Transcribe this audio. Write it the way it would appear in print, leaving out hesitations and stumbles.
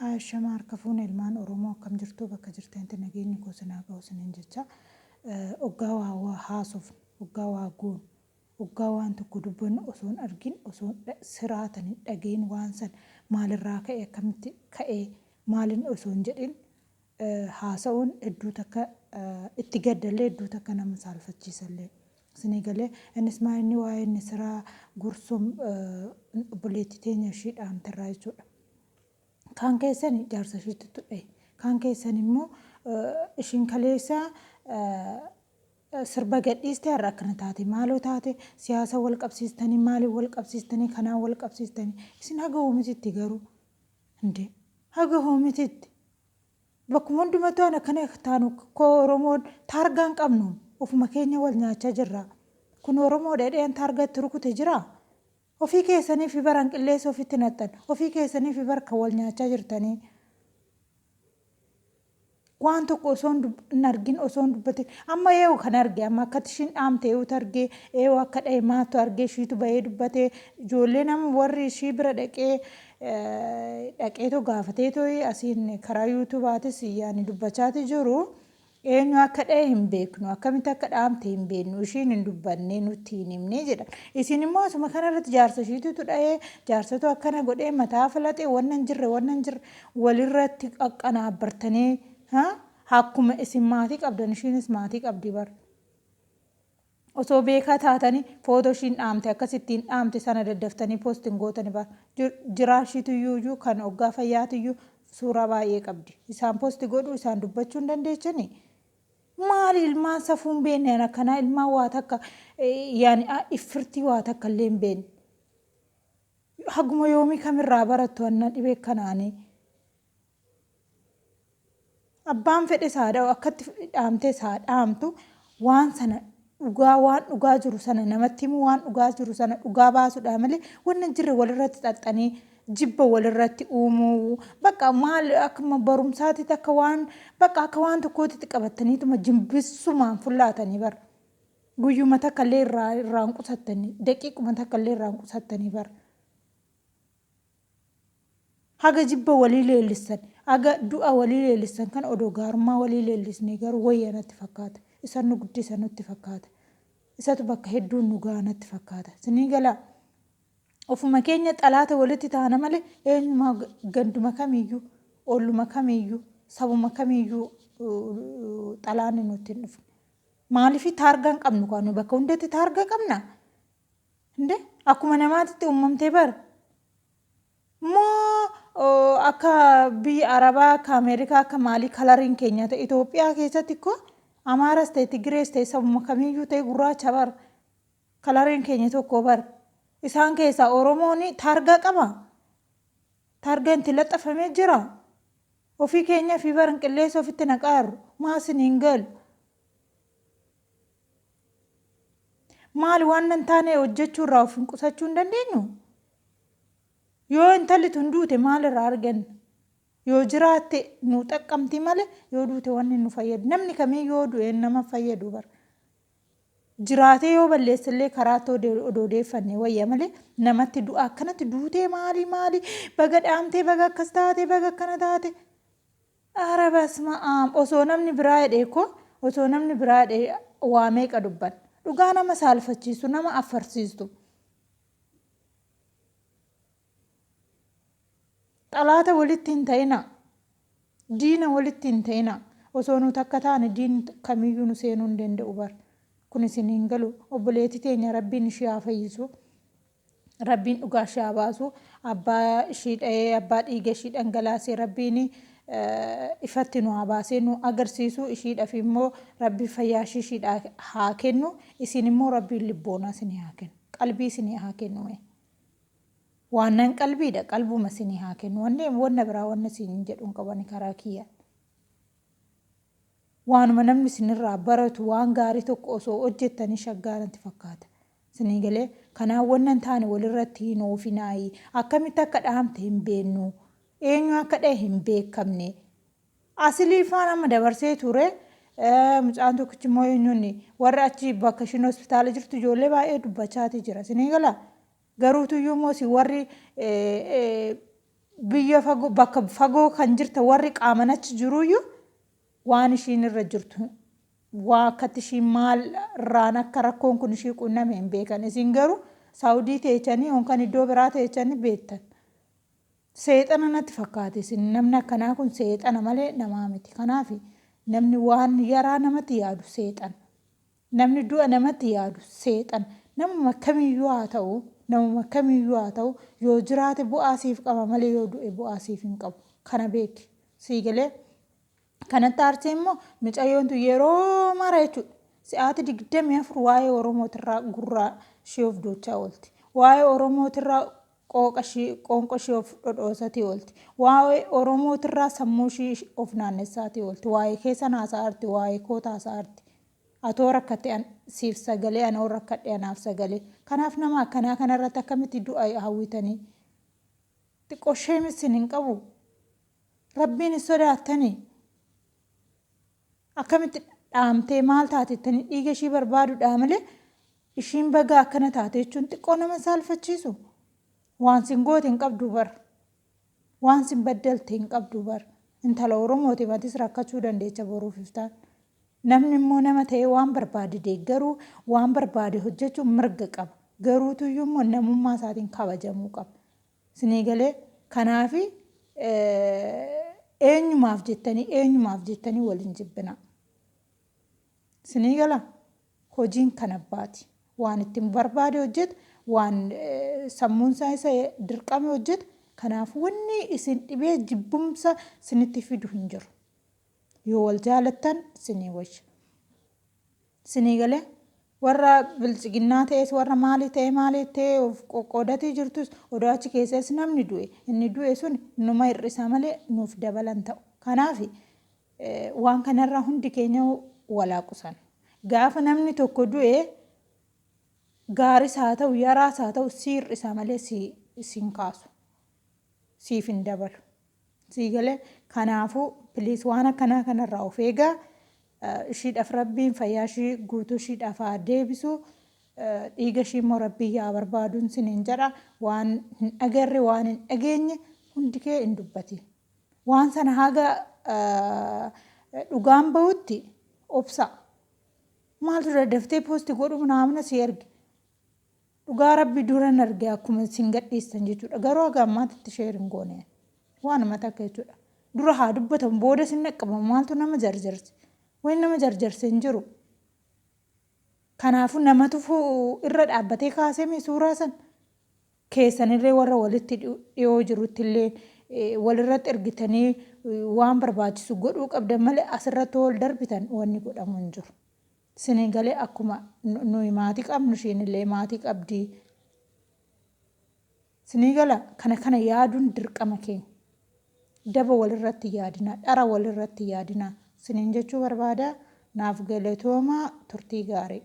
Ashama harka fuune ilmaan Oromoo, akkam jirtuu? Bakka jirtanitti nageenyi koo sinaa ga'u isiniin jecha. Oggaa waa haasofnu, oggaa waa goonu, oggaa waan tokko dubbannu osoo hin argin, osoo siraatan hin dhagahin, waan san maalirraa ka'e, akkamitti ka'e, maalin osoo hin jedhin haasa'uun hedduu takka itti gaddallee, hedduu takka nama saalfachiisallee. Isinii galee? Innis maa inni waa'ee inni siraa Gursum obboleettii teenya ishii dhaamterraa jechuudha. Kaan keessan jaarsa ishiitti tudhe. Kaan keessan immoo ishiin kaleessa sirba gadhiiste, har'a akkana taate, maaloo taate, siyaasa wal qabsiistanii, maaliin wal qabsiistanii, kanaan wal qabsiistanii. Isin haga hoomititti garuu indee haga hoomititti bakkuma hundumattuu an akkana taanu koo? Oromoon taargaa hin qabnu, ofuma keenya wal nyaachaa jirra. Kun Oromoodha jedhee taargaa itti rukute jiraa? Ofii keessanii fi baran qilleensa ofitti naxxan. Ofii keessanii fi barka wal nyaachaa jirtanii. Waan tokko osoo hin argin, osoo hin dubbatin. Amma eewu kan arge, amma akkatti ishiin dhaamte eewutu arge, eewu akka dha'e maattu arge, ishiitu bahee dubbate. Ijoollee nama warri ishii bira dhaqee dhaqeetoo gaafateetoo asiin karaa yuutuubaatis yaani dubbachaati jiru. Eenyu akka dha'e hin beeknu, akkamitti akka dhaamte hin beeknu, ishiin hin dubbanne, nutti hin himne jedhan. Isin immoo asuma kanarratti jaarsa ishiitutu dha'ee, jaarsatu akkana godhee mataa filaxee, wanna hin jirre, wanna hin jirre walirratti qaqqanaabbartanii. Akkuma isin maatii qabdan ishiinis maatii qabdi bar. Osoo beekaa taatanii footoo ishiin dhaamte akkasittiin dhaamte sana daddaftanii post hin gootani bar. Jiraa ishiituyyuu kan oggaa fayyaatiyyuu suuraa baay'ee qabdi. Isaan post godhuu, isaan dubbachuu hin dandeechanii? Maali ilmaan safuu hin beekne an akkanaa, ilmaan waa takka yaani iffirtii waa takka illee hin beekne. Haguma yoomii kamirraa barattu anna dhibee kanaanii? Abbaan fedhes haa dha'u, akkatti dhaamtes haa dhaamtu, waan sana dhugaa, waan dhugaa jiru sana namatti himuu, waan dhugaa jiru sana dhugaa baasuudha malee wanna hin jirre walirratti xaxxanii jibba walirratti uumuu, bakka maal akkuma barumsaatitti, akka waan bakka akka waan tokkootitti qabattaniituma jimbisumaan fullaatanii bara. Guyyuma takka illee irraa hin qusattanii, daqiiquma takka illee irraa hin qusattanii bara. Haga jibba walii leellistan, haga du'a walii leellistan kana odoo gaarummaa walii leellisnee garuu wayya natti fakkaata. Isan nu guddisa nutti fakkaata. Isatu bakka hedduun nu gaha natti fakkaata. Sinii galaa? Ofuma keenya xalaata walitti taana malee eenyumaa, ganduma kamiyyuu, olluma kamiyyuu, sabuma kamiyyuu xalaanni nutti hin dhufne. Maaliif taargaa hin qabnu kaa? Nu bakka hundatti taargaa qabna? Inde akkuma namaatitti uumamtee bar. Moo akka biyya Arabaa, akka Ameerikaa, akka maalii kalariin keenya ta'e? Itoophiyaa keessatti koo Amaaras ta'e, Tigirees ta'e, sabuma kamiyyuu ta'e gurraacha bar. Kalariin keenya tokko bar. Isaan keessaa Oromoon taargaa qaba. Taargaan itti laxxafamee jira. Ofii keenya fi baran qilleensa ofitti naqaaru. Maa isiniin galu? Maali waan nan taane hojjechuu irraa of hin qusachuu hin dandeenyu? Yoo intalli tun duute maal irraa arganna? Yoo jiraatte nu xaqqamti malee yoo duute wanni nu fayyadu. Namni kamii yoo du'e nama fayyadu bara. Jiraatee yoo balleessellee karaatti odoo deeffanne wayya malee namatti du'a akkanatti duutee maali maali, baga dhaamtee, baga akkas taate, baga akkana taate. Ara basma aam, osoo namni biraa jedhee koo, osoo namni biraa jedhee waa meeqa dubban. Dhugaa nama saalfachiistu, nama affarsiistu. Xalaata walitti hin ta'ina. Diina walitti hin ta'ina. Osoo nu takka taane diinni kamiyyuu nu seenuu hin danda'u bar. Kun isin hin galu. Obboleettii teenya Rabbiin ishii haa fayyisu. Rabbiin dhugaa ishii haa baasu. Abbaa ishii dha'ee, abbaa dhiiga ishii dhangalaasee Rabbiin ifatti nu haa baasee nu agarsiisu. Ishiidhaaf immoo Rabbi fayyaa ishii ishiidhaa haa kennu. Isin immoo Rabbiin libboonaa isinii haa kennu. Qalbii isinii haa kennu. Waannan qalbiidha, qalbuma isinii haa kennu. Wanni wanna biraa wanna isin jedhu hin qabani karaa kiyyaan. Waanuma namni isinirraa baratu, waan gaarii tokko osoo hojjettanii shaggaa natti fakkaata. Isinii galee? Kanaaf wanna hin taane walirratti hin oofinaayi. Akkamitti akka dhaamte hin beennu. Eenyu akka dhahe hin beekamne. Asilii faan amma dabarsee ture. Mucaan tokkichi immoo eenyuun warra achi bakka ishiin hospitaala jirtu ijoollee baay'ee dubbachaati jira. Isinii galaa? Garuutuyyuu immoo isin warri Biyya fagoo bakka fagoo kan jirta warri qaaman achi jiruyyuu waan ishiin irra jirtu waa akkatti ishiin maal irraan akka rakkoon kun ishii qunname hin beekan. Isin garuu Saawudii teechanii yookaan iddoo biraa teechanii beektan. Seexana natti fakkaate isin namni akkanaa kun seexana malee namaa miti. Kanaaf namni waan yaraa namatti yaadu seexana. Namni du'a namatti yaadu seexana. Namuma kamiyyuu haa ta'u, namuma kamiyyuu haa ta'u yoo jiraate bu'aa siif qaba malee yoo du'e bu'aa siif hin qabu. Kana beeki. Sii galee? Kanatti aarsee immoo micayyoon tun yeroo mara jechuudha. Si'aati 24 waa'ee Oromootirraa gurraa ishee of duuchaa oolti. Waa'ee Oromootirraa qooqa ishii qoonqoo ishii of dhodhoosatii oolti. Waa'ee Oromootirraa sammuu ishii of naannessaatii oolti. Waa'ee keessan haasa'aarti, waa'ee koota haasa'aarti. Atoo rakkatte an siif sagalee, anoo rakkadhe anaaf sagalee. Kanaaf nama akkanaa kanarratti akkamitti du'a hawwitanii? Xiqqoo sheemis sin hin qabu. Rabbiin hin sodaattanii? Akkamitti dhaamtee maal taatettanii dhiiga ishii barbaadudhaa malee ishiin baga akkana taate jechuun xiqqoo nama saalfachiisu. Waan sin goote hin qabdu bar. Waan sin baddalte hin qabdu bar. Intala Oromooti matis rakkachuu dandeecha boruuf iftaan. Namni immoo nama ta'ee waan barbaade deeggaruu, waan barbaade hojjechuu mirga qaba. Garuutuyyuu immoo namummaa isaatiin kabajamuu qaba. Isinii galee? Kanaafi eenyumaaf jettanii eenyumaaf jettanii wal hin jibbinaa. Isinii galaa? Hojiin kan abbaati. Waan ittiin barbaade hojjeta, waan sammuun isaa isa dirqame hojjeta. Kanaaf wanni isin dhibee jibbumsa isinitti fidu hin jiru. Yoo wal jaalattan isinii wayya. Isinii galee? Warra biltsiginnaa ta'es warra maalii ta'e maalii ta'e of qoqqoodatii jirtus odoo achi keessas namni du'e inni du'e sun numa hir'isa malee nuuf dabalan ta'u. Kanaaf waan kanarraa hundi keenya walaa qusannu. Gaafa namni tokko du'e gaaris haa ta'u yaraas haa ta'u si hir'isa malee si hin kaasu. Siif hin dabalu. Sii galee? Kanaafuu please waan akkanaa kanarraa of eegaa. Ishiidhaaf Rabbiin fayyaa ishii guutuu ishiidhaaf haa deebisu. Dhiiga ishii immoo Rabbiin yaa barbaaduun siniin jedha. Waan hin agarre waan hin dhageenye hundi kee hin dubbatiin. Waan sana haga dhugaan bahutti obsaa. Maaltu daddaftee poosti godhu naamna si erge. Dhugaa Rabbi duran arge akkuma isin gadhiistan jechuudha. Garuu haga ammaatti itti share hin goone. Waanuma takka jechuudha. Dura haa dubbatamu booda isin dhaqqabamu maaltu nama jarjarse. Wani nama jarjarse hin jiru. Kanaafuu namatu irra dhaabbatee kaasee mee suuraa san. Keessanillee warra walitti dhiyoo jirutti illee walirratti ergitanii waan barbaachisu godhuu qabdan malee asirratti wal darbitan wanni godhamu hin jiru. Isinii galee akkuma nuyi maatii qabnu ishiin illee maatii qabdi. Isinii gala kana kana yaaduun dirqama keenya. Daba walirratti yaadinaa, dhara walirratti yaadinaa. Isiniin jechuu barbaada. Naaf galatoomaa turtii gaarii.